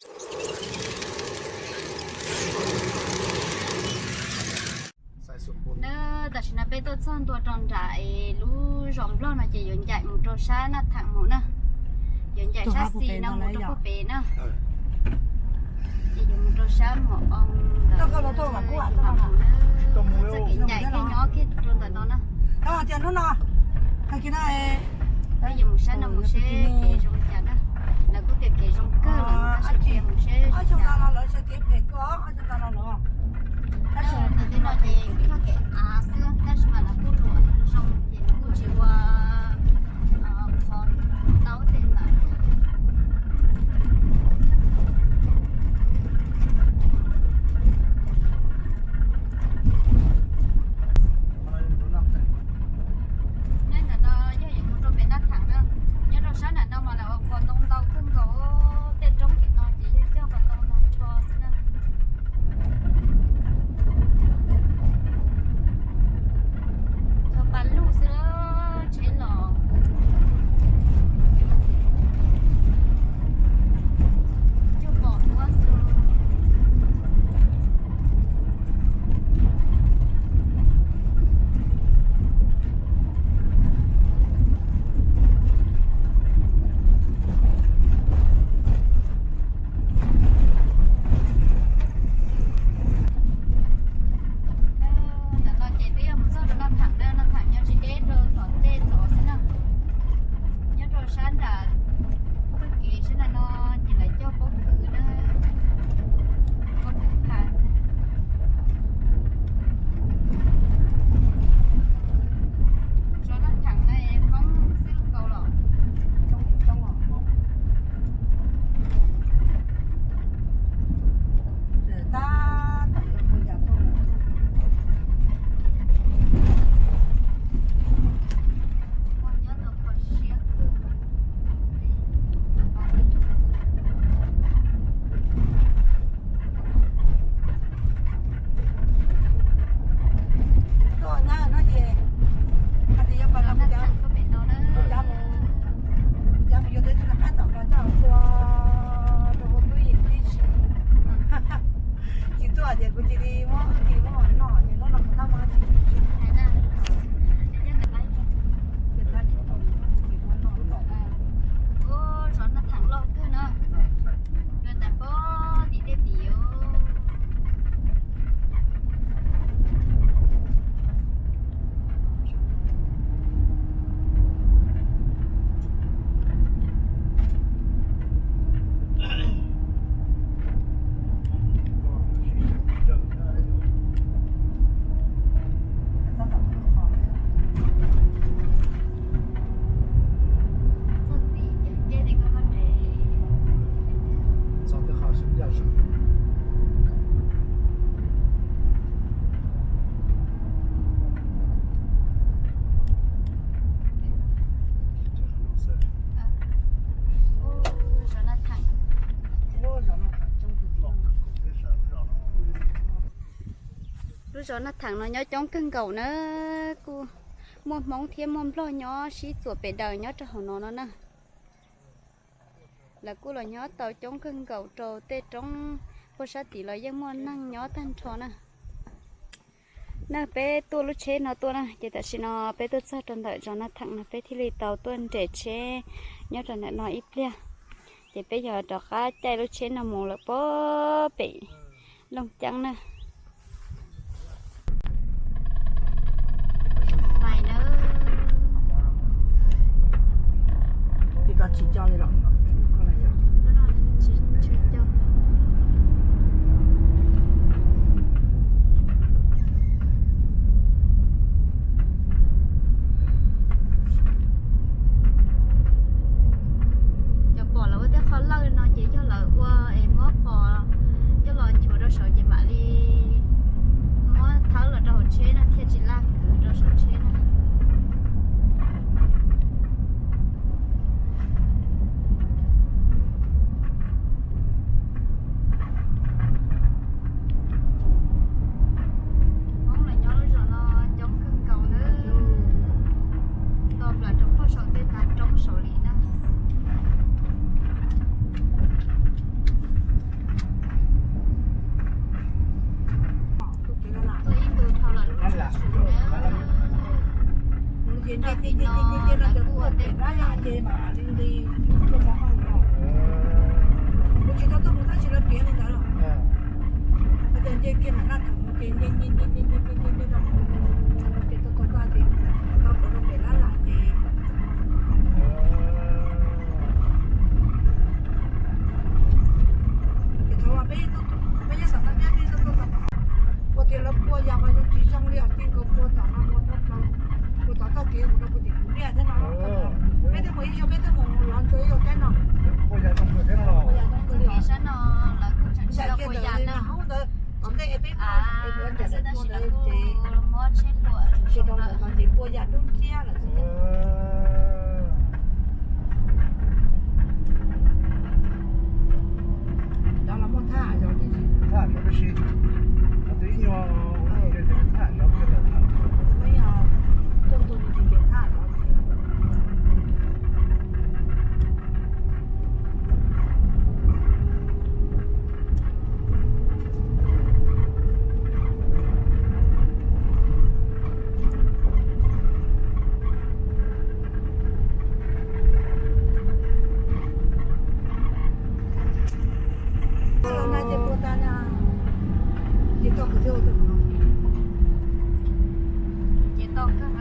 Tam sim no peb tuaj txog ntua rau nram es lub zos Nplog no ces yuav ncaim mus rau sab Naj Theem mus na. Yuav ncaim sab xis no mus rau puag pem na. Ces yuav mus rau sab Mos Oo ntawd, txoj kev ncaim thiaj nyob kiag rau ntawm no na. Peb yuav mus sab no mus seb kev zoo li cas na. Lawv kuj tias kev zoo kawg los tab sis peb mus seb zoo li cas. Ntawm no ces kuj yog kev av xwb tab sis mas lawv kuj luam zoo ces kuj tsis ua qhov tau tej ntawd. Nyob ntawm no yog yuav mus rau pem Naj Theem na. Nyob rau sab nram no mas lawv ua qhov ntoo ntau kawg nkaus, tej roob tim no ces yog cog qhov ntoo nrog nrho xwb na. Cog pa lug xwb, tsheb los cuag pom huab xwb. Ntawm no ces twb yog mus txog rau Naj Theem na, Naj Theem nyob tsis deb rau tom tej tod xwb na. Nyob rau sab nram txoj kev sab nram no ces lawv cog pob kws na, pob kws pha. Zos Naj Theem no Hmoob xwb nkaus los? Tuaj nyab no ces hais tias yuav pas los kuv cav, kuv cav mus, kuv cav mus yuav tej tug rov qab tom los coj tua rau hauv tub yeej tib si. Tsis tuaj ces kuv cia li muab, cia li muab noj ces hnub no kuv tab muab tsis. Ub, zos Naj Theem loj kawg na. Nyob ntawm pob tim tej tim. Lub zos Naj Theem no nyob coob kawg nkaus na, kuj muaj Hmoob thiab muaj Nplog nyob sib txuas pem daws nyob rau hauv no no na. Lawv kuj los nyob tau coob kawg nkaus rau tej roob puag sab tid los yeej muaj neeg nyob tag nrho na. Na peb tuaj lub tsheb no tuaj na, ces tam sim no peb tuaj txog rau ntawm zos Naj Theem no peb thiaj li tau tuaj nres tsheb nyob rau ntawm no ib pliag, ces peb yog rov qab caij lub tsheb no mus lawm puag pem Looj Ceeb na. Cov pom lawv ua tej qhov lawj no ces yog lawv ua es muab qos coj los nchuav rau saud ces mam li muab thawb los rau hauv tsheb no thiaj tsis laj kwv rau saum tsheb na. Ces dab yam ces mam li li tuaj mov hauj no. Kuv tsis tau tuaj mus tab sis lawv piav li ntawd los. Ces nce kiag ntawm Naj Theem mus ces nce nce nce nce nce nce nce nce rau ces tau tau koj ces tau rau pem Lab Lam ces ces thaum peb peb nyob tom Naj Nab peb tuaj tuaj tom ua tias lawv pua yas mas yeej tsis zoo li os, tij nkaus pua tom no ua rau pua tom txoj kev mus rau pua tim Kuv Liaj thiab no. Peb twb mus ib zaug peb twb mus lov ntsuas ib zaug teb no. Pua yas zoo kawg thiab no. Pua yas zoo kawg li os. Sab no lawv kuj tseem tsis tau pua yas na. Hauv ntawd tom ntej es peb mus es lawv ncaim lawv tua ntawd ces ces rau ntawd no ces pua yas dub nciab lawm xwb thiab. Cov los muaj thaj zov tib si. Thaj zov tib si. Qhov twg ib nyuag ua ntej ces thaj zov kiag lawm. Muaj ib yam tuaj ntu ces thaj zov. Ces tau kawg.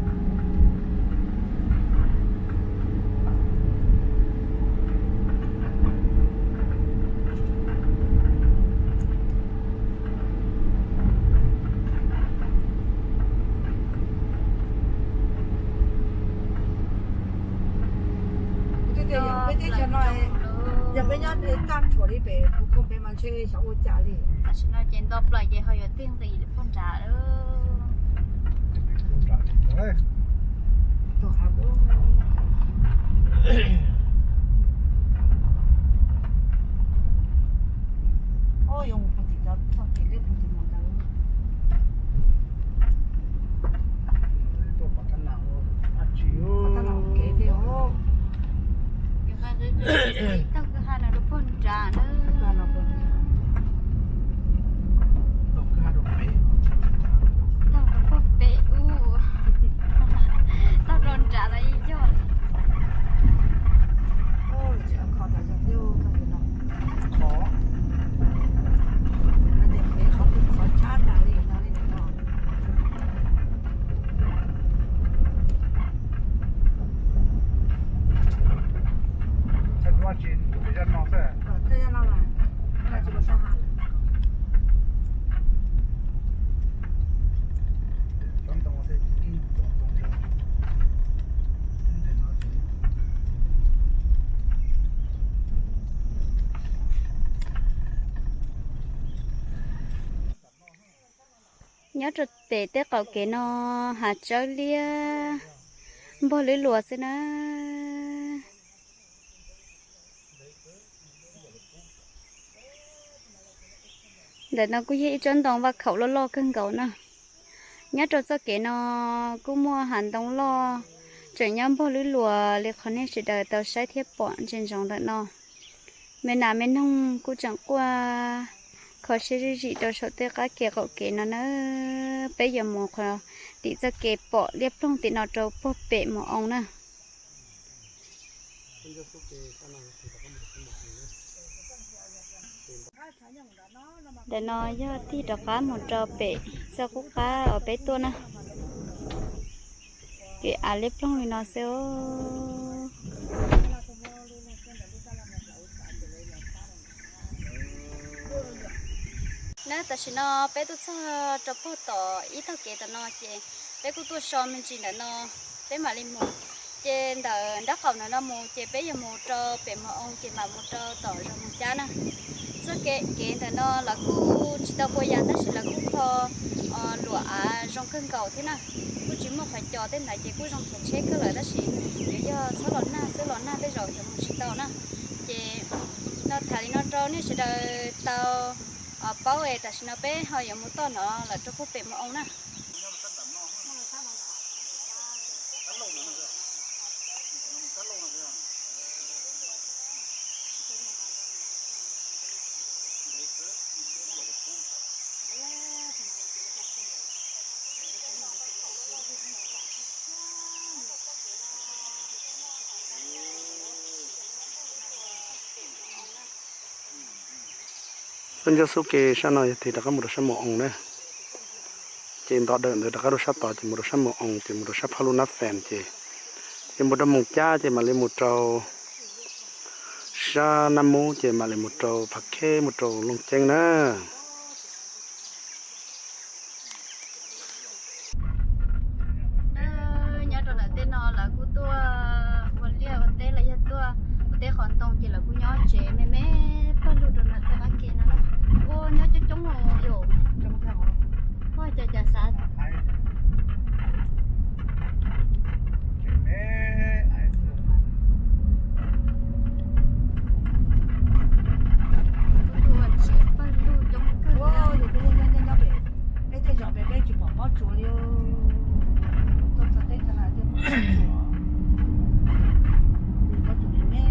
Kuv twb tias yog peb teb chaws no, yog peb nyob tag nrho li pem Hmoob Koob peb mas ntshe xyov ua cas li. Tam sim no ces nto plaws ces ho yuav tig nqis pog nrad lawm. Oj, yuav mus puag tim txoj kev liab ploog tim mus ntawd. Tuaj pov thab nas ua dab tsi? Pov thab nas ua kev thiab os. Taug kwj ha no rau puag nrad na. Taug kwj ha rau pem. Taug rau puag pem ub. Taug rau nrad los yeej yog. Oj, tsis kho tas zog thiab txoj kev no. Kho. Qhov tshab tas li no li no. Thawj duab tsis, zaj no xwb. Thawj zaj no mas, no tsis ua sab has lawm. Cov ntoo tej ib ntoo ntoo. Nyob rau pem tej qaum kev no hav tsawb liab npog lwb luas xwb na. Ntawm no kuj yog ib tsob ntoo vaj khaum loj loj kawg nkaus na. Nyob rau txoj kev no kuj muaj hav ntoo loj tseem nyob npog lwb luas li qhov nej sawv daws tau saib thiab pom ntsia ntsoov ntawm no. Me nas me noog kuj tseem quaj kho siab zim zim rau saum tej qab kev qaum kev no na. Peb yuav mus qhov tim txoj kev pom liab ploog tim no rau puag pem Mus Oo na. Ntawm no yog tig rov qab mus rau pem txoj qub qab uas peb tuaj na. Kev av liab ploog li no xwb. Na tam sim no peb tuaj txog rau puag tom ib tog kev tom no ces peb kuj tuaj so me ntsis ntawm no, peb mam li mus. Ces ntawm nraub qaum ntawm no mus ces peb yuav mus rau pem Mus Oo ces mam mus rau tom zos Moos Cab na. Txoj kev ntawm no lawv kuj tsis tau pua yas tab sis lawv kuj kho luam av zoo kawg nkaus thiab na. Kuj tsis muaj qhov cos tej ntawd ces kuj zoo khiav tsheb kawg lawm tab sis yuav yog txhob los nag xwb, los nag tej zaum yuav mus tsis tau na. Ces no tham li no rau nej sawv daws tau paub es tam sim no peb ho yuav mus toj no lawm rau puag pem Mus Oo na. Txoj ncauj xub ke sab no yog tig rov qab mus rau sab Mus Oos na. Ces nto dawm ntawd rov qab rau sab tod ces mus rau sab Mus Oos ces mus rau sab Phaj Luj Nab Fees ces, ces mus rau Moos Cab ces mam li mus rau sab Nab Mub ces mam li mus rau Phav Kheb mus rau Looj Ceeb na. Nyob rau ntawm tej no lawv kuj tuaj ua liaj ua teb los yog tuaj ua teb qhov ntoo ces lawv kuj nyob tsev me me pawg lug rau ntawm tej qab ke no na. Ua nyob coob coob yom. Ua cas cas xav Peb tej zos pem peb tsis pom pob tsuas li. Tuaj txog teb txog na, pob tsuas me me.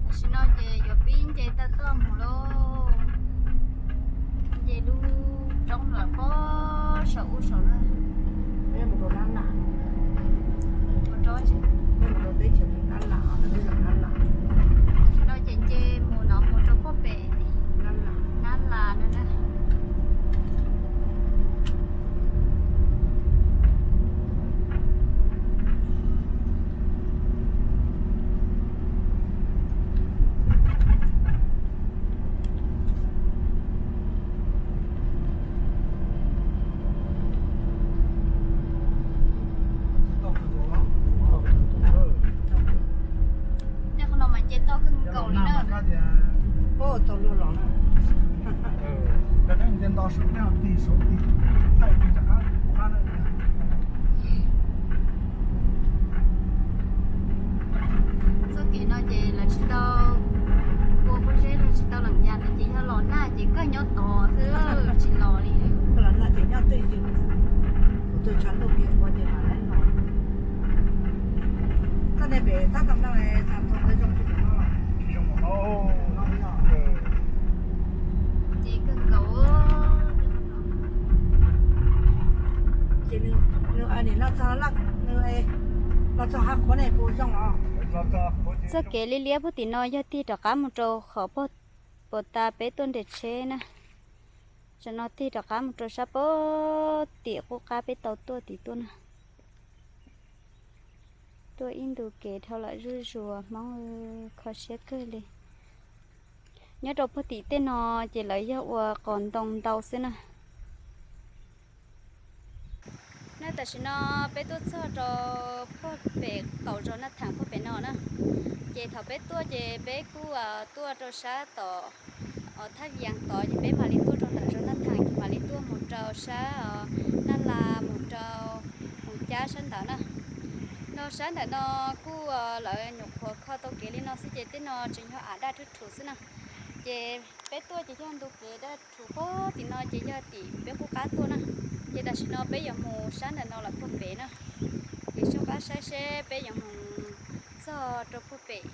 Tam sim no ces yuav pib nce toj mus lauj. Nce lub roob lawm pob saum ub saum na. Tam sim no ces nce mus no mus rau puag pem Nab Las no na. Tej qhov no mas nce toj kawg nkaus li na. Txoj kev no ces lawv tsis tau ua pob zeb los tsis tau leem yas no ces yog los nag ces kawg nyob tod xwb tsis los li. Los nag ces nyob twj ywm, kuv tus tshav ntuj kev qhuav ces mam li los. Koj niag pem tab tom noj xav thoo zoo tsis pom no los? Ces kawg nkaus. Ces nws, nws nim no txog, nws los txog hav qhuav ne puas zoo os? Txoj kev liab liab puag tim no yog tig rov qab mus rau qhov puag ta peb tuaj nres tsheb na. Tam no tig rov qab mus rau sab puag tim qub qab peb tau tuaj tim tuaj na. Tuaj ib ntu kev dhau lawm zuj zus Hmoob kho siab kawg li. Nyob rau puag tim tej no ces lawv yog ua qos ntoo ntau xwb na. Na tam sim no peb tuaj txog rau puag pem qaum zos Naj Theem puag pem no na. Ces thaum peb tuaj ces peb kuj tuaj rau sab tom Thaj Vias tod ces peb mam li tuaj rau ntawm zos Naj Theem ces mam li tuaj mus rau sab Naj Las mus rau Moos Cab sab ntawd na. No sab ntawm no kuj lawv nyuam qhuav kho tau kev li no xwb ces tej no tseem yog av daj rhuv rhuv xwb na. Ces peb tuaj ces yog ntu kev daj rhuv puag tim no ces yog tim peb qub qab tuaj na. Ces tam sim no peb yuav mus sab ntawm no lawm puag pem na. Ces soj qab saib seb peb yuav mus txog rau puag pem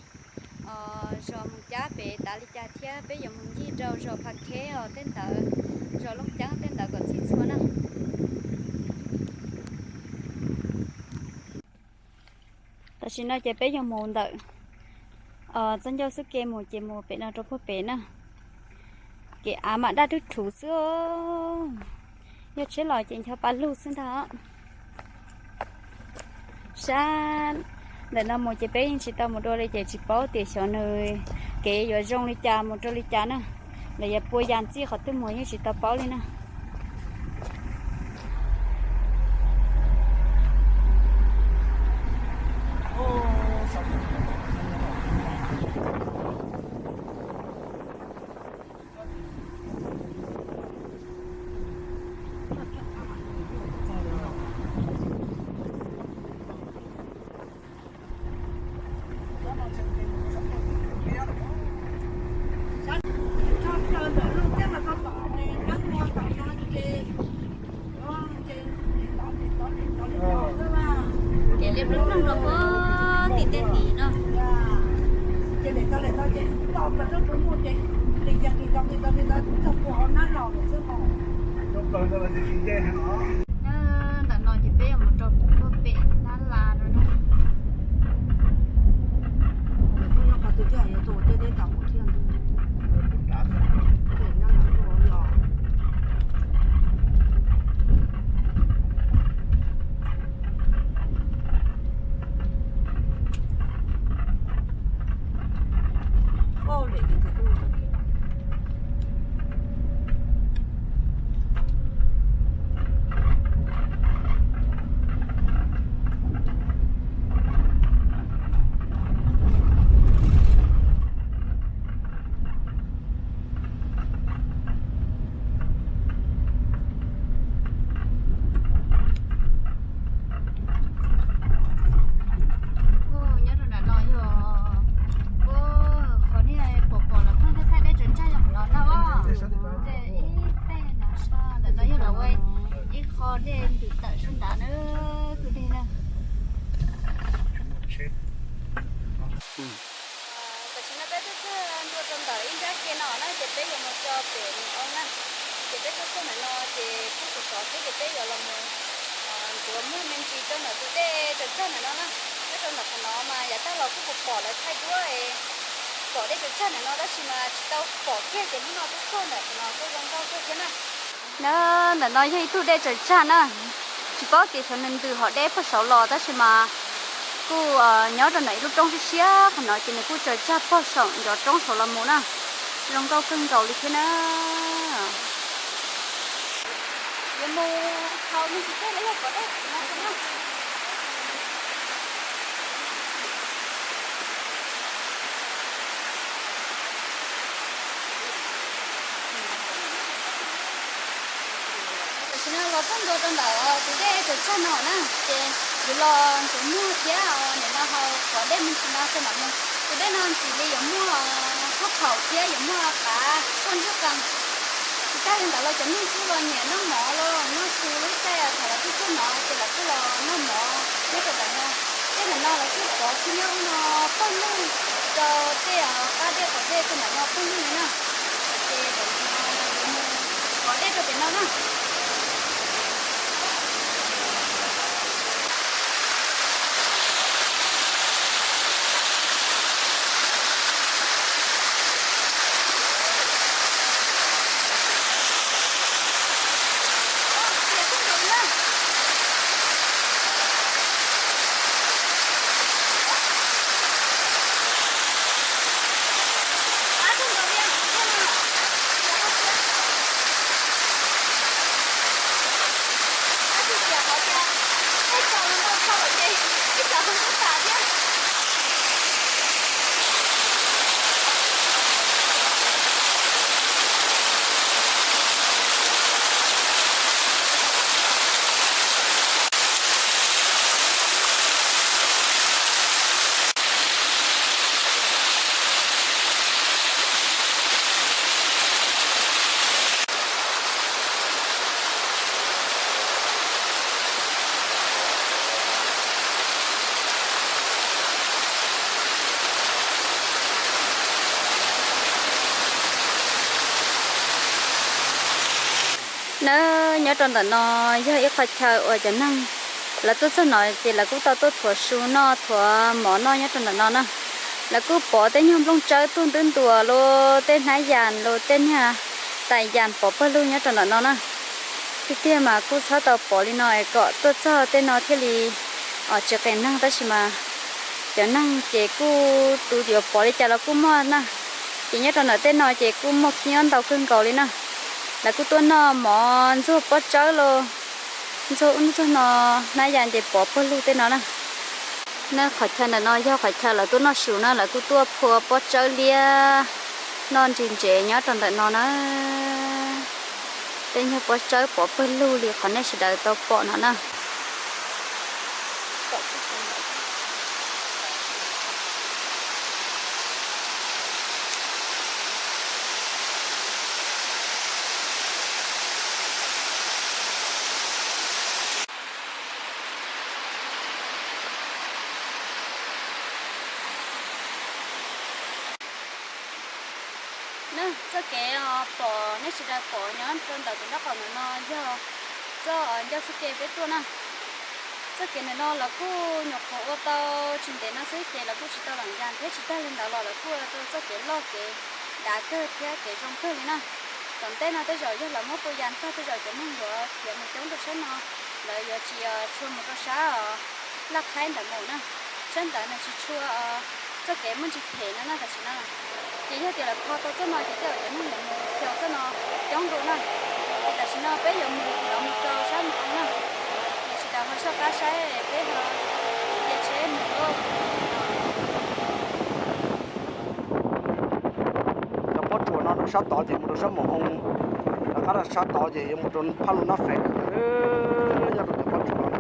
zos Moos Cab pem tas li cas thiab peb yuav mus ncig rau zos Phav Kheb os tej ntawd, zos Looj Ceeb tej ntawd kom txhij txhua na. Tam sim no ces peb yuav mus ntawm txoj ncauj xub ke mus ces mus pem no rau puag pem na. Kev av mam daj rhuv rhuv xwb. Yog tsheb los ces ncho pa lug xwb ntag. Sab ntawm no mus ces peb yeej tsis tau mus dua li ces tsis paub tias xyov nws kev yuav zoo li cas mus rau li cas na. Lawv yuav pua yas ntxij qhov twg mus yeej tsis tau paub li na. Liab ploog rau puag tim tej tid no. Ntawm no ces peb yuav mus rau puag pem Nab Laj no na. Nyob rau nram no yog, qhov nej pom pom los pheej thaij thaij dej tsaws tsag yog qhov no tag os. Ces ib teg no sab ntawm no yog lawv ua ib qho dej ntws tawm sab nrad na, kwj deg na. Tam sim no peb tuaj txog ntua rau ntawm ib nrab ke no na, ces peb yuav mus rau pem Mus Oo na. Ces peb tuaj txog ntawm no ces kuj sov sov thiab, ces peb yuav los mus ntxuav muag me ntsis rau ntawm tus dej tsaws tsag ntawm no na. Nyob rau ntawm qhov no mas yav tag los kuj pom pom lawv thaij duab es pom dej tsaws tsag ntawm no tab sis mas tsis tau pom kiag, ces hnub no tuaj txog ntawm qhov no kuj zoo nkauj kawg thiab na. Na, ntawm no yog ib tug dej tsaws tsag na, tsis paub tias xyov nws ntws hom deb puag saud los tab sis mas kuj nyob rau ntawm ib lub roob siab siab qhov no ces nws kuj tsaws tsag puag saum ncov roob saud los mus na, zoo nkauj kawg nkaus li thiab na. Yuav mus haus me ntsis dej los yog pom dej no na. Tam sim no los txog ntua rau ntawm tus dej tsaws tsag no na, ces yuav los ntxuav muag thiab nim no haus pom dej me ntsis no tso mam mus. Tus dej no ntxim li yuav muaj haj phaum thiab yuav muaj qav poj ntsug qees. Tsis tag li ntawd los cov neeg kuj los nyiam noj mov los noj su lub caij thaum lawv tuaj txog no ces lawv kuj los noj mov nyob rau ntawm no. Tej ntawm no lawv kuj pov khib nyob no pawg lug rau tej qab dej qaum dej tej ntawm no pawg lug li na. Ces ntawm no yuav mus pov dej rau pem no na. Na, nyob rau ntawm no yog ib qho chaw uas cov neeg lawv tuaj txog no ces lawv kuj tau tuaj thuav su noj thuav mov noj nyob rau ntawm no na. Lawv kuj pov tej nyuag nplooj tsawb tuag ntuab ntuas los tej hnab yas los tej niag tais yas pov pawg lug nyob rau ntawm no na. Tiag tiag mas kuj txhob tau pov li no es kom tuaj txog tej no thiaj li tsis qias neeg tab sis mas cov neeg ces kuj tus yuav pov li cas los kuj muaj na. Ces nyob rau ntawm tej no ces kuj muaj khib nyob ntau kawg nkaus li na. Lawv kuj tuaj noj mov ntxuag pob tsawb los ntxuag ub ntxuag no, hnab yas ces pov pawg lug tej no na. Na qhov chaw ntawm no yog qhov chaw lawv tuaj noj su na, lawv kuj tuaj phua pob tsawb liab noj ntsis ntsev nyob rau ntawm no na. Tej nyuag pob tsawb pov pawg lug li qhov nej sawv daws tau pom no na. Na, txoj kev pom nej sawv daws pom nyob rau ntawm tus nraub qaum ntawm no yog txoj ncauj xub ke peb tuaj na. Txoj kev ntawm no los kuj nyuam qhuav ua tau tsis ntev no xwb ces los kuj tsis tau lees yas thiab, tsis tag li ntawd los lawv kuj ua tau txoj kev loj kev dav kawg thiab kev zoo kawg li na. Tom ntej no tej zaum yog lawv muab puas yas tag tej zaum cov neeg yuav khiav mus coob rau sab no, lawv yuav tsis tshua mus rau sab Laj Qhaib ntawd mus na. Sab ntawd nws tsis tshua, txoj kev muaj ntsis phem no na tam sim no. Ces yog tias lawv kho tau txoj no ces tej zaum cov neeg yuav mus xyaum txoj no coob dua na. Ces tam sim no peb yuav mus, yuav mus rau sab Mus Oo na. Ces sawv daws ho soj qab saib peb ho caij tsheb mus. Cov pob tsuas no rau sab tod ces mus rau sab Mus Oo, rov qab rau sab tod ces yuav mus rau Phaj Lug Nab Fem ntawd. Nyob rau cov pob tsuas no,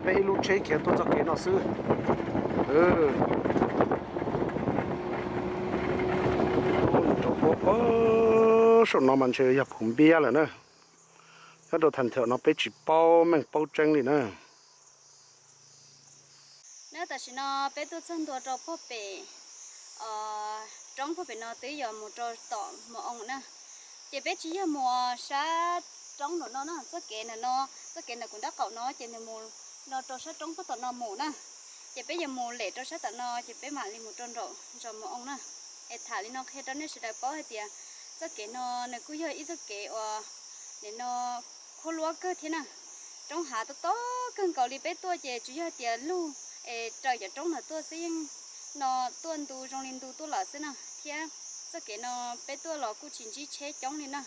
peb ib lub tsheb khiav tuaj txoj kev no xwb. Rau puag saum no mas ntshe yog Phuv Npiab lawm na. Nyob rau thaj chaw no peb tsis paub meej paub tseeb li na. Na tam sim no peb tuaj txog ntua rau puag pem roob puag pem no twb yog mus rau tom Mus Oo na. Ces peb tsis yog mus sab roob nraum no na, txoj kev ntawm no, txoj kev ntawm kuv nraub qaum no ces nws mus no rau sab roob puag tom no mus na. Ces peb yuav mus lem rau sab tom no ces peb mam li mus rau nraum zos Mus Oo na. Es tham li no qhia rau nej sawv daws paub hais tias txoj kev no nws kuj yog ib txoj kev uas nim no khuab luab kawg thiab na. Roob hav tob tob kawg nkaus li, peb tuaj ces tsuas yog tias lug es raws cov roob ntawd tuaj xwb, yeej no tuaj ntu zoo li ntu tuaj lawm xwb na. Thiab txoj kev no peb tuaj los kuj tsis ntsib tsheb coob li na.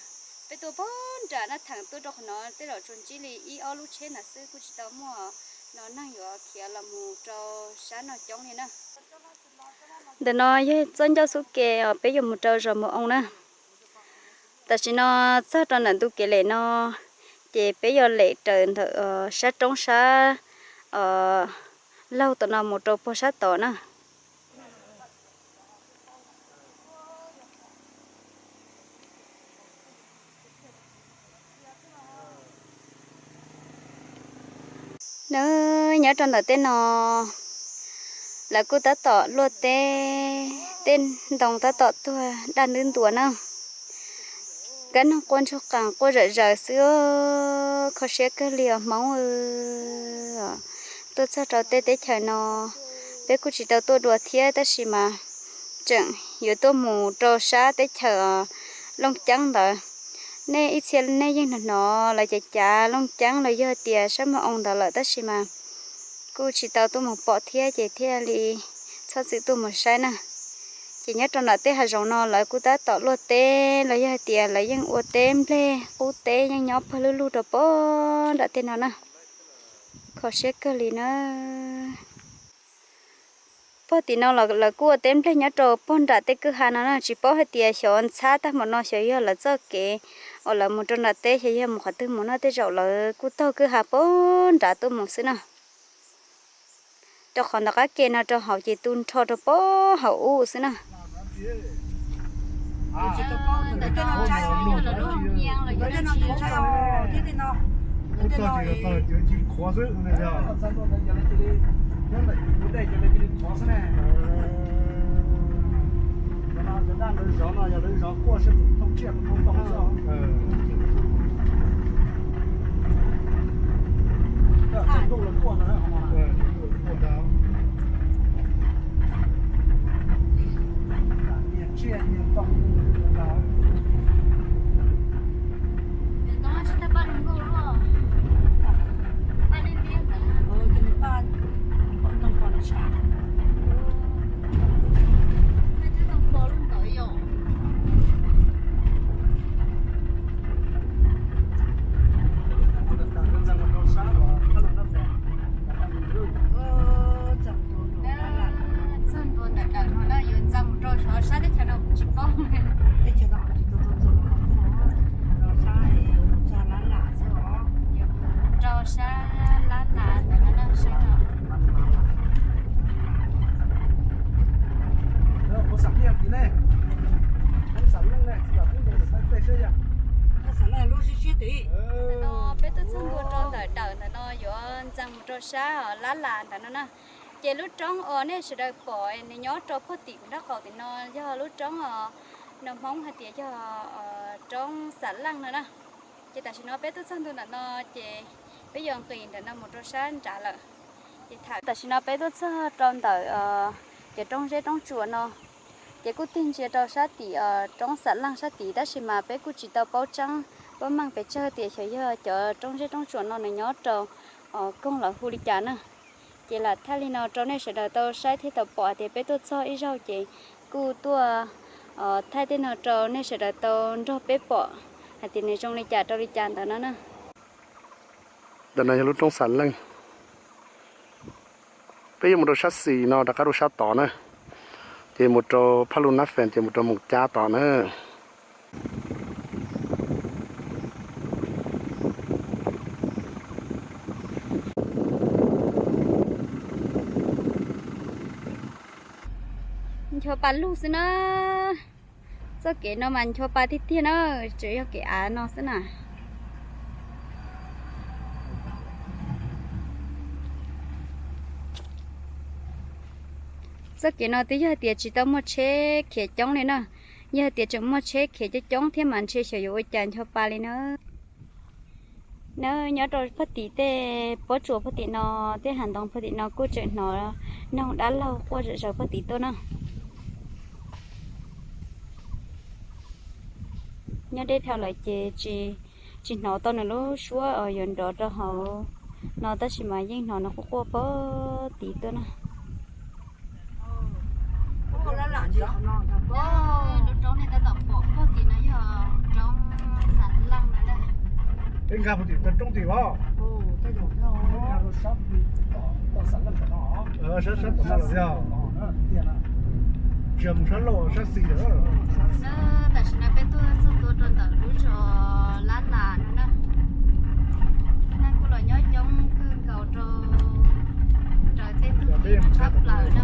Peb tuaj puag nram Naj Theem tuaj rau qhov no tej zaum tsuas ntsib li ib ob lub tsheb ntawd xwb, kuj tsis tau muaj no neeg yuav khiav los mus rau sab no coob li na. Ntawm no yog txoj ncauj xub ke uas peb yuav mus rau zos Mus Oo na. Tam sim no txog rau ntawm ntu kev lem no, ces peb yuav lem raws ntawm sab roob sab laug tom no mus rau puag sab tod na. Nws nyob rau ntawm tej no, lawv kuj tab tom luaj teb, tej ntoo tab tom tuag daj ntub ntuas na. Kab noog quaj ntsuag qees quaj zom zaws xwb, kho siab kawg li os Hmoob. Tuaj txog rau tej teb chaws no, peb kuj tsis tau tuaj dua thiab tab sis mas tseem yuav tuaj mus rau sab teb chaws Looj Ceeb ntawd. Nej ib txhia nej yeej hnov hnov lawv cav cav Looj Ceeb los yog tias sab Mus Oo ntawd lawm tab sis mas kuj tsis tau tuaj mus pom thiab ces thiaj li txhob txwm tuaj mus saib na. Ces nyob rau nram tej hav zoov no lawv kuj tab tom luaj teb los yog hais tias lawv yeej ua teb nplej qub teb yeej nyob pawg lug lug rau puag nram tej no na. Kho siab kawg li na. Puag tim no los lawv kuj ua teb nplej nyob rau puag nram tej kwj ha no na, tsis paub hais tias xyov ntxhab tag npaum no xyov yog lawv txoj kev uas lawv mus rau nram teb xyov yog mus qhov twg mus no, tej zaum lawv kuj taug kwj ha puag nrad tuaj mus xwb na. Rau qhov ntawm qab ke no rau hauv ces tu nrho rau puag hauv ub xwb na. Txog ntua ntawm dawm no na, yuav ntxeev mus rau xyov sab teb chaws no kuv tsis paub. Yuav mus rau sab Lab Las ntawd no na, sab no. No peb twb txog ntua rau ntawm dawm ntawm no yuav ntxeev mus rau sab Lab Las ntawd no na. Ces lub roob uas nej sawv daws pom nws nyob rau puag tim kuv nraub qaum tim no yog lub roob uas Hmoob hais tias yog roob Xam Leej no na. Ces tam sim no peb tuaj txog ntua ntawm no ces peb yuav nqis ntawm no mus rau sab nrad lawm. Ces tam sim no peb tuaj txog rau ntawm cov roob zeb roob tsuas no, ces kuj tig ntsia rau sab tim roob Xam Leej sab tid, tab sis mas peb kuj tsis tau paub tseeb paub meej pes tsawg tias xyov yog cov roob zeb roob tsuas no nws nyob rau koog los hu li cas na. Ces lam thaij li no rau nej sawv daws tau saib thiab tau pom hais tias peb tuaj txog ib zaug ces kuj tuaj thaij tej no rau nej sawv daws tau nrog peb pom hais tias nws zoo li cas rau li cas ntawd no na. Ntawm no yog lub roob Xam Leej. Peb yuav mus rau sab xis no rov qab rau sab tod na, ces mus rau Phaj Lug Nab Fees ces mus rau Moos Cab tod na. Ncho pa lug xwb na. Txoj kev no mas ncho pa tiag tiag na, tseem yog kev av no xwb na. Txoj kev no twb yog tias tsis tau muaj tsheb khiav coob li na, yog tias tseem muaj tsheb khiav coob coob thiab mas ntshe xyov yuav ua cas ncho pa li na. Na, nyob rau puag tim tej pob tsuas puag tim no, tej hav ntoo puag tim no kuj tseem hnov noog dab laug quaj zom zaws puag tim tuaj na. Nyob deb dhau lawm ces tsis hnov tau nws lub suab yuav nrov rau hauv no tab sis mas yeej hnov nws quaj quaj puag tim tuaj na. Lub roob nej tab tom pom puag tim no yog roob Xam Leej no na. Peb nkag puag tim roob tim os. Sab sab tom no los yog. Tsis yog mus sab laug sab xis lawm. Tam sim no peb tuaj txog ntua rau ntawm lub zos Lab Las no na. Neeg kuj los nyob coob kawg nkaus rau raws tej tug kev no tshaj plaws na.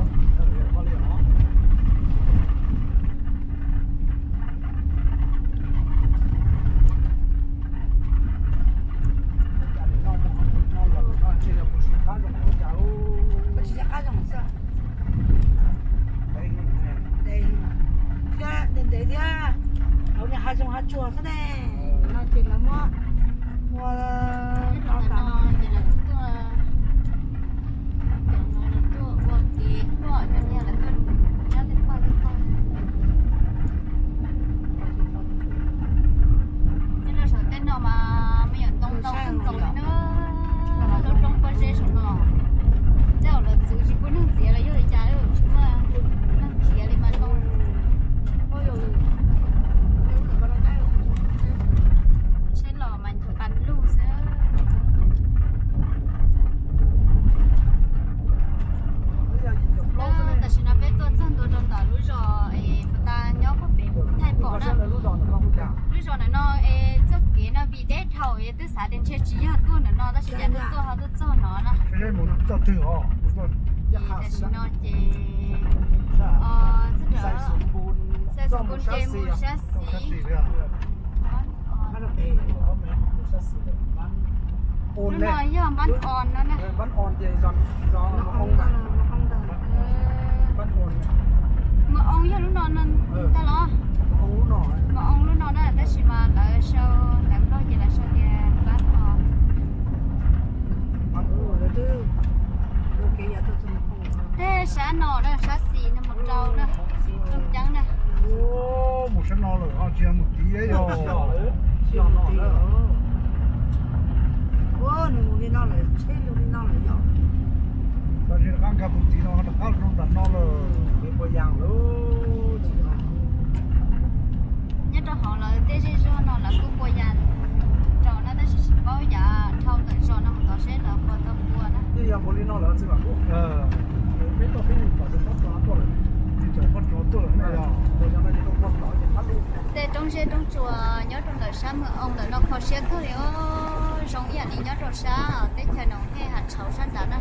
Ntev thiab, hauv no hav zoov hav tsuag xwb ne. No ces lawv muab ua no ces lawv tuaj, cov no lawv tuaj ua kev loj cov niag lawv tuaj nyob tej pog tej pog. Nyob rau saum tej no mas me nyuam ntoo ntau kawg nkaus li na. Lub roob pob zeb saum no, tej zaum lawv txwv tsis pub neeg txiav los yog li cas, tsis muaj neeg txiav li mas ntoo. Tsheb los mas ncho pa lug xwb. Tam sim no peb tuaj txog ntua rau ntawm lub zos es puas tas nyob puag pem thaij pom na. Lub zos ntawm no es txoj kev no vim deb dhau es twb xav tias ntshe tsis yog tuaj ntawm no tab sis cas tuaj tuaj ho tuaj txog no na. Tam sim no ces Xais Xus Npus ces mus sab xis. Lub no yog Npab Os no na. Mos Oo yog lub no no tag los? Mos Oo lub no na, tab sis mas lawv sau ntawv Nplog ces lawv sau tias Npab Os. Tej sab no na, sab xis no mus rau na, Looj Ceeb na. Mus sab no lawm ho tsis yog mus tid yog. Nws mus li no lawm, tsheb mus li no lawm yog. Tab sis rov qab nkag mus tid no rov qab rau nram no lawm. Nyob rau hauv lawv tej zej zog no lawv kuj pua yas rau na tab sis tsis paub yav dhau ntawm zos no mus tod seb lawv puas tau pua na. Yeej yog mus li no lawm txiv. Peb tuaj peb yeej pom tus pob tsuas tuaj lawm, tsis tseem pob tsuas tuaj lawm ne. Tej roob zeb roob tsuas nyob rau ntawm sab Mws Oo ntawm no kho siab kawg li os, zoo ib yam li nyob rau sab teb chaws Noom Hej Hav Tshauv sab nrad na.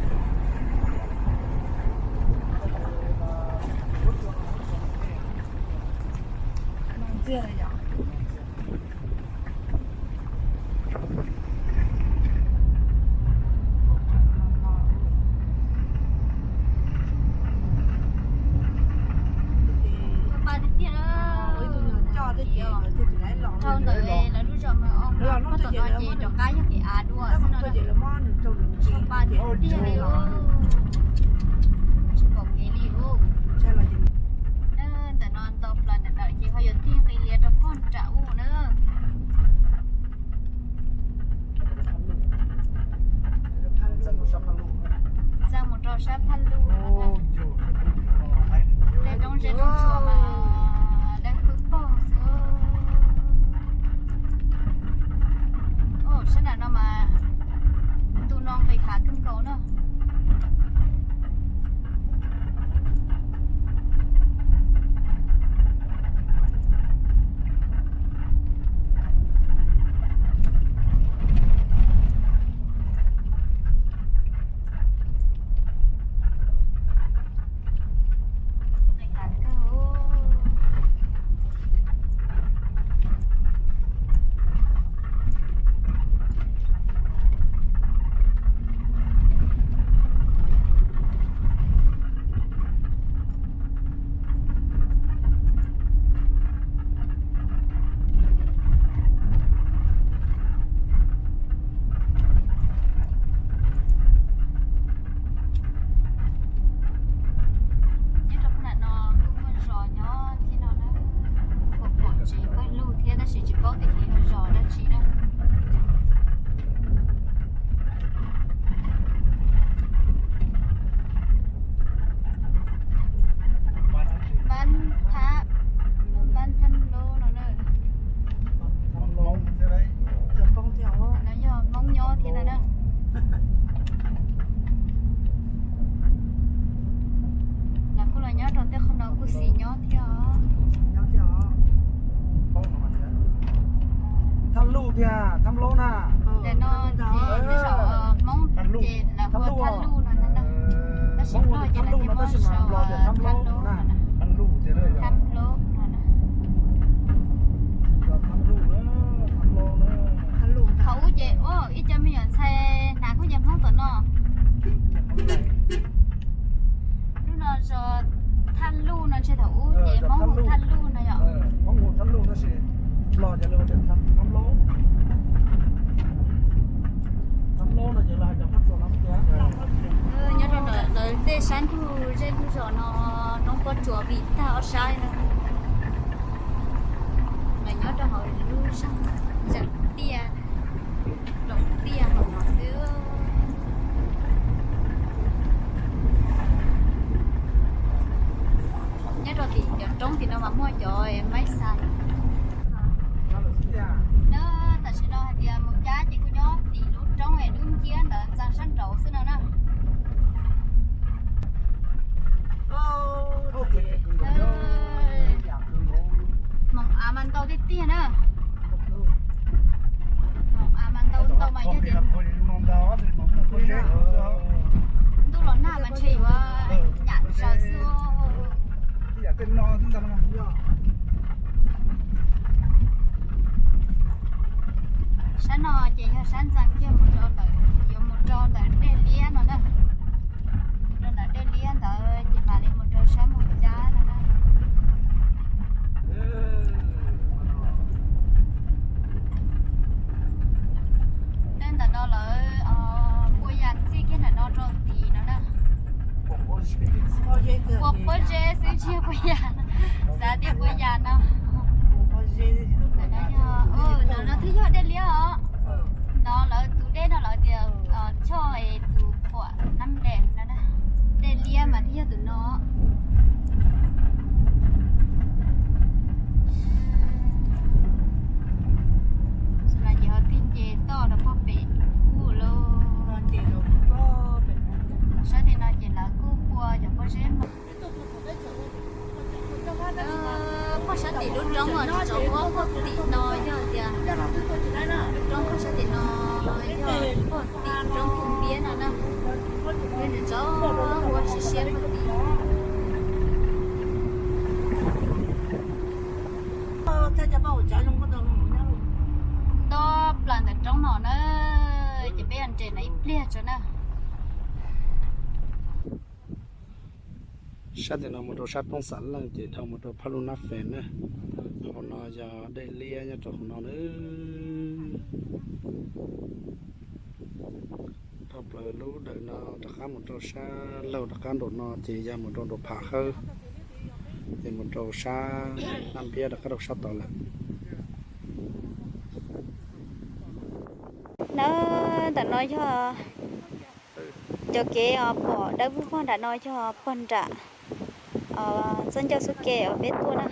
No ces rov qab yog kev av dua xwb no. Tshaj pa tiag tiag li, tsis pom kev li. Ntawm no nto plaws ntawm no ces ho yuav tig nqis lias rau pog nram ub na. Txog mus rau sab Phaj Luj, tej roob zeb roob tsuas mas dawb paug xwb. Sab nram no mas ntu no nqis hav kawg nkaus na. Nyob rau phab nram no kuj muaj zos nyob thiab no na. Pom pom tsev pawg lug thiab tab sis tsis paub tias yog zos dab tsi na. Npab Thab, Npab Thab Lub no na. Lawv yog Hmoob nyob thiab no na. Lawv kuj los nyob rau tej qhov no kuj xis nyob thiab os. Thab Lub tiag, Thab Lub na. Ntawm no ces tej zaum Hmoob ces lawv hu ua Thab Lub no na. Tab sis Nplog ces lawv thiaj muab sau Thab Lub no na. Thab Lub no na. Thaum ub ces ua ib co me nyuam ntxhais hnav khaub ncaws Hmoob tom no. Lub no zos Thaj Luj no ntshe thaum ub ces Hmoob hu Thaj Luj no yom. Nyob rau ntawm lawv tej sab ntug zej ntug zos no, roob pob tsuas vim tag ob sab no. Lawv nyob rau hauv lub zej tiaj, lub tiaj hauv no xwb. Nyob rau tim cov roob tim no mas muaj cov maib xas. Tam sim no hais tias mus cab ces kuj nyob tim lub roob es dub nciab ntawd ntxa sab nraud xwb no na. Hmoov av mas ntau tiag tiag na. Hmoov av mas ntau ntau mas yog tias ntuj los nag mas ntshe yuav nyam zaws xwb. Sab no ces yog sab ntxa kiag mus rau ntawm, yuav mus rau ntawm dej liab no na. Rau ntawm dej liab ntawd ces mam li mus rau sab mus cab no na. Tej ntawm no lawv pua yas txij kiag ntawm no rau tid no na. Pua pob zeb xwb tsis yog pua yas, xav tias pua yas no. Ntawm no twb yog dej liab os. No lawv tus dej no lawv tias choj es tus khuam nab dej no, dej liab mas twb yog tus no. Ces ho tig nce toj rau pob pem ub lauj. Sab tim no ces lawv kuj pua cov pob zeb no. Pog sab tim lub roob uas tsaus huab pog tim no yog tias, roob pog sab tim no yog pog tim roob Phoo Npiab no na. Nws tsaus huab siab siab pog tim. Nto plaws ntawm roob no na, ces peb yuav nres no ib pliag tso na. Sab tim no mus rau sab roob Xam Leej ces dhau mus rau Phaj Luj Nab Fees na. Hauv no yog dej liab nyob rau hauv no na. Dhau plaws lub dawm no rov qab mus rau sab laug rov qab nraum no ces yog mus rau nraum Pham Hawb, ces mus rau sab Naj Npiab rov qab rau sab tod lawm. Na, ntawm no yog cov kev pom dawb vog nram no yog pog nram txoj ncauj xub ke uas peb tuaj na.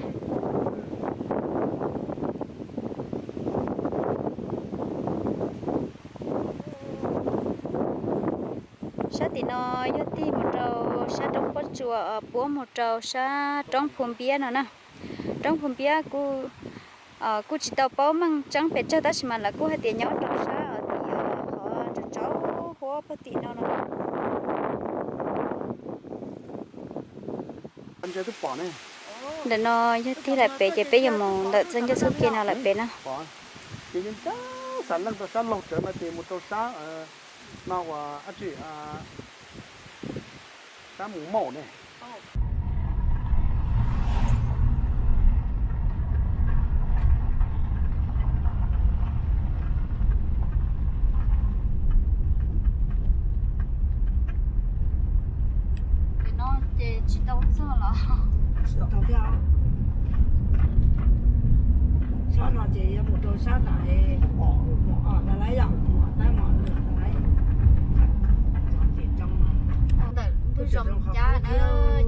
Sab tim no yog tig mus rau sab roob Pob Tsuas puab mus rau sab roob Phu Npiab no na. Roob Phu Npiab kuj, kuj tsis tau paub meej tseeb pes tsawg tab sis mas lawv kuj hais tias nyob rau sab tim qhov tsaus tsaus huab pag tim no no. Ntawm no yog tig lawm pem ces peb yuav mus ntawm txoj ncauj xub ke no lawm pem na. Sab laug rau sab laug tsawv no ces mus rau sab no ua dab tsi, sab mus maum ne. Ces no ces tsis tau txog los. Tsis tau thiab. Sab no ces yuav mus rau sab nram, mus Os Ntas Laiv yom, mus Os Ntas Laiv, mus Os Ntas Laiv. Ntawm lub zos Moos Cab na,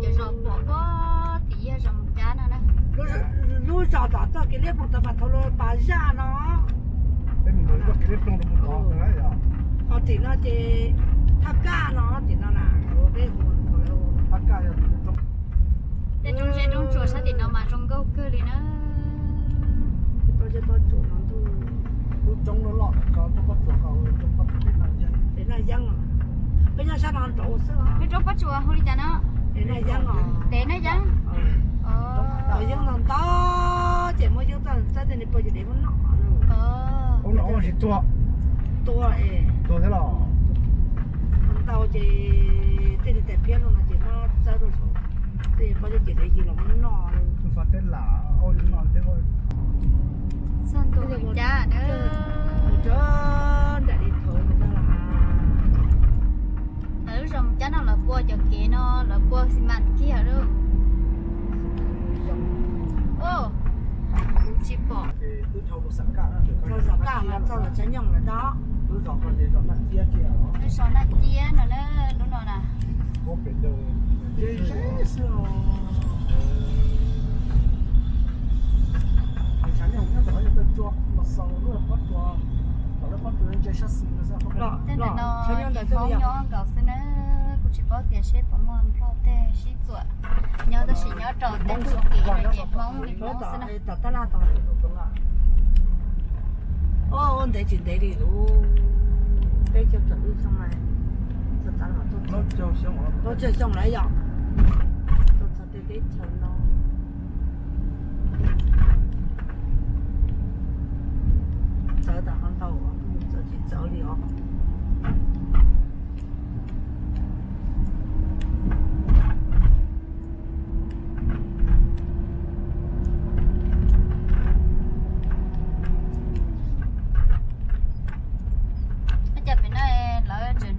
cov zos pom pob tim yog zos Moos Cab no na. Lub zos tom txoj kev liab ploog tau pas thaum lub pas zaj no. Ho tim no ces Thaj Kaj no, tim no na, peb hu Thaj Kaj. Tej roob zeb roob tsuas sab tim no mas zoo nkauj kawg li na. Lub roob loj loj ko, roob Pob Tsuas ko, roob Pob Tsuas, Tes Naj Yeeb. Peb nyob sab no nraud xwb. Peb roob Pob Tsuas hu li cas no? Tes Naj Yeeb os. Tes Naj Yeeb. Tos yeeb ntau ntau ces muab yeeb txawb txawb tej niag pawg ces dev muab noj. Ua tsis tuag. Tuag es. Tuag thiab los? Ntau ces tej niag tais phiab no no ces muab txawb rau saum tej pawg ces dev yws los muab noj. Txog ntua Moos Cab na. Lawv lub zos Moos Cab no lawv pua cov kev no lawv pua xi mas kiag lawm. Tsis pom. Txog Xam Kaj mas txog Tshav Nyooj lawm ntag. Lub zos Naj Ciab no na, lub no na. Tshav Nyooj nyob ntawm qhov yog taw tsua los xaus lub pob tsuas, tom lub pob tsuas ntse sab xis no xwb. Tej ntawm no ces Hmoob nyob nkaus xwb na, kuv tsis paub tias seb puas muaj Nplog tej sib txuam nyob tab sis nyob rau tej txoj kev no ces Hmoob li Hmoob xwb na. Ua ntev tsis ntev li lub peb caug tawm lub xyoo, plaub caug xyoo lawm yom, tuaj txog tej teb chaws no. Txawv tas qhov ntau, txawv tsis txawv li os. Cas pem no lawv tseem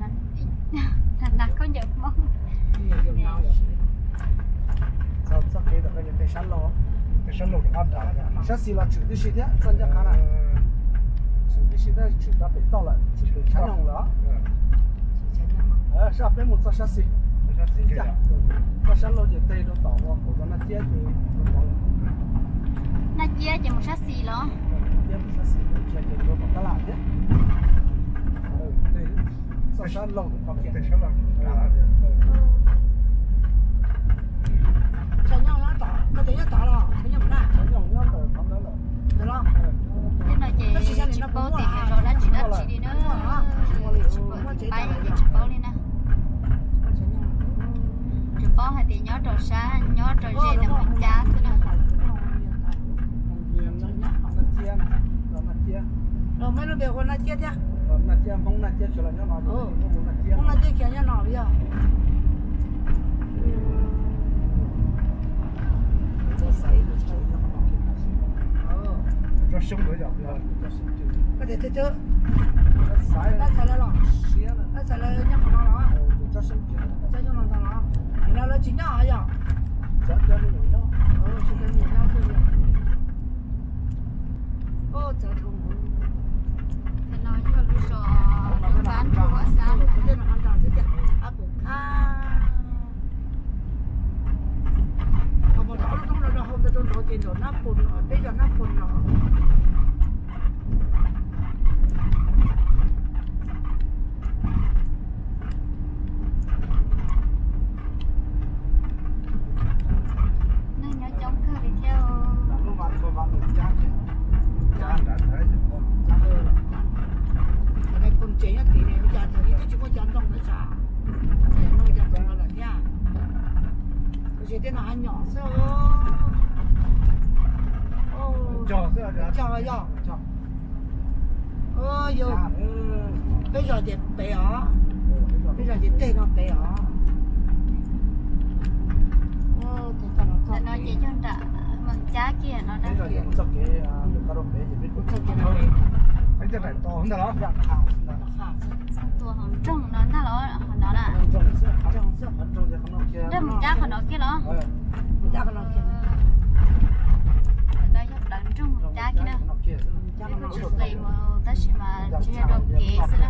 hnav khaub ncaws Hmoob. Txoj kev tom ko yog tej sab laug, sab xis los tshwm tib si thiab txoj ncaj qha na. Tshwm tib si thiab tshwm rau pem toj lawm, tshwm pem Tshav Nyooj lawm. Sab peb mus txoj sab xis, txoj sab laug ces teg rau tom ua kuv rau Naj Ciab ces Naj Ciab ces mus sab xis los? Naj Ciab mus sab xis, ces rau tom tab laj thiab. Txoj sab laug, Tshav Nyooj nyob tom, koj tias nyob tom los Tshav Nyooj na? Tshav Nyooj nyob ntawm qhov ntawd lawm. Ntawd los? Tej no ces tsis paub tias yog zos dab tsi dab tsi li na. Tsis paub, pab ces tsis paub li na. Tsuas paub hais tias nyob rau sab, nyob rau ze ntawm Moos Cab xwb na. Los meb lub npe hu Naj Ciab thiab? Hmoob Naj Ciab, Hmoob Naj Ciab kiag nyob no li yog. Koj tias txhawb, txhawb, txhawb lawv los? Txhawb lawv nyob qhov no los? Txhawb cov no ntag los? Nim no lawv tsis nyob yom? Tsis cov me nyuam nyob xwb li. Txawv dhau. No yog lub zos Nab Nrug xab Pum Khab. Ho mus rau lub roob no rau hauv ntawd rau nraud ces nram Nab Pum no, peb zos Nab Pum no. Neeg nyob coob kawg li thiab. Cov neeg phooj ywg nyob tim no ua cas thaum ub twb tsis muaj cov ntoo ntawd tsam, no cov ntoo no lawm thiab. Tiam sis tej no hav nyom xwb. Cog yog. Yog, peb zos ces pem os, peb zos ces tej no pem os. No ces yog nram Moos Cab kiag no na. Txoj kev no pem. Tua hauv nroog no ntag los hauv no na. Nram Moos Cab qhov no kiag los? No yog plawv nroog Moos Cab kiag na. Peb kuj tsis plis mus tab sis mas tsis yog dua kev xwb na.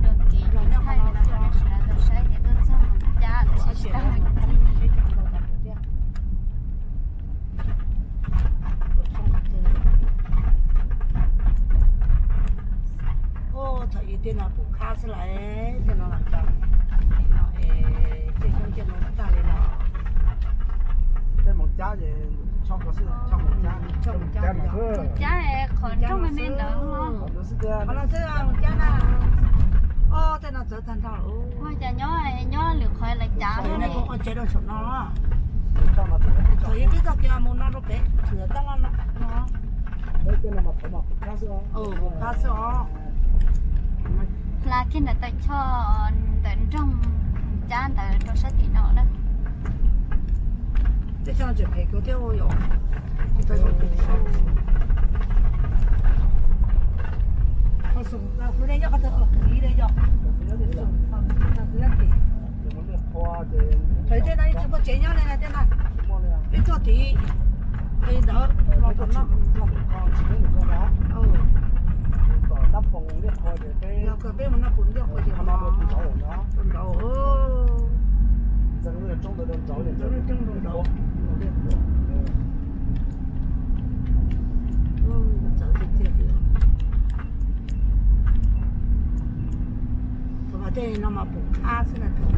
Dua kev thaij no rau nej sawv daws tau saib tias tuaj txog Moos Cab lawm tsis tau ncig. Thaum ub tej no Pum Khab xwb lawm, tej no los cov no es tej xyoob tej no tag li los. Tej Moos Cab es, Moos Cab qhov nroog me me ntawd los? Qhov no xwb Moos Cab na. Tej no txawv tag nrho. Ua cas nyob nyob lwm qhov lawv cav no ne. Ua tsev rau saum no. Thaum ub peb txoj kev mus no rau pem Thwm Tab Laj no. Pum Khab xwb os. Hla kiag ntawm taw choj ntawm nroog Cab ntawd rau sab tim no na. Tej choj tseem phem kawg thiab yom. Pem tej no yeej tsis muaj tsev nyob li na tej no. Peb tuaj tim li ntawd los tom no. Yog kawg peb mus no pum liaj qhuav ces nraud. Txawv tiag tiag li. Tus mas tej no mas Pum Khab xwb na tus.